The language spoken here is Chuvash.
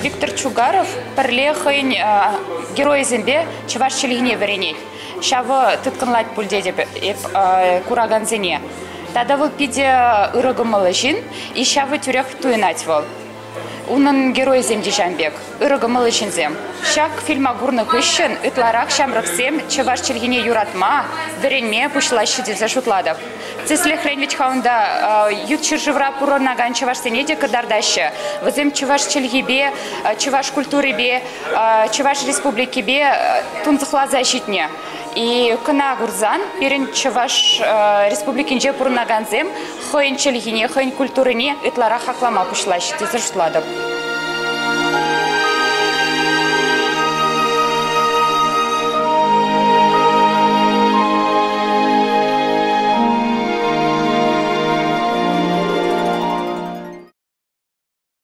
Виктор Чугаров пӗрле хӑйӗн геройӗсемпе чӑваш чӗлхине вӗренет. Ҫавӑ тыткӑнлать пуль тетӗп эп куракансене. Тата вӑл питӗ ырӑ кӑмӑллӑ ҫын, и ҫавӑ тӳрех туйӑнать вӑл. Унӑн геройӗсем те ҫавӑн пек, ырӑ кӑмӑллӑ ҫынсем. Ҫак фильма курнӑ хыҫҫӑн ытларах ҫамрӑксем чӑваш чӗлхине юратма, вӗренме пуҫлаҫҫӗ тесе шутлатӑп. Тӗслӗхрен вӗт-ха унта ют ҫӗршывра пурӑнакан чӑвашсене те кӑтартаҫҫӗ. Вӗсем чӑваш чӗлхипе, чӑваш культурипе, Чӑваш Республикипе тунсӑхласа ҫитнӗ. И кӑна курсан пирӗн Чӑваш Республикинче пурӑнакансем хӑйӗн чӗлхине, хӑйӗн культурине ытларах хаклама пуҫлаҫҫӗ тесе шутлатӑп.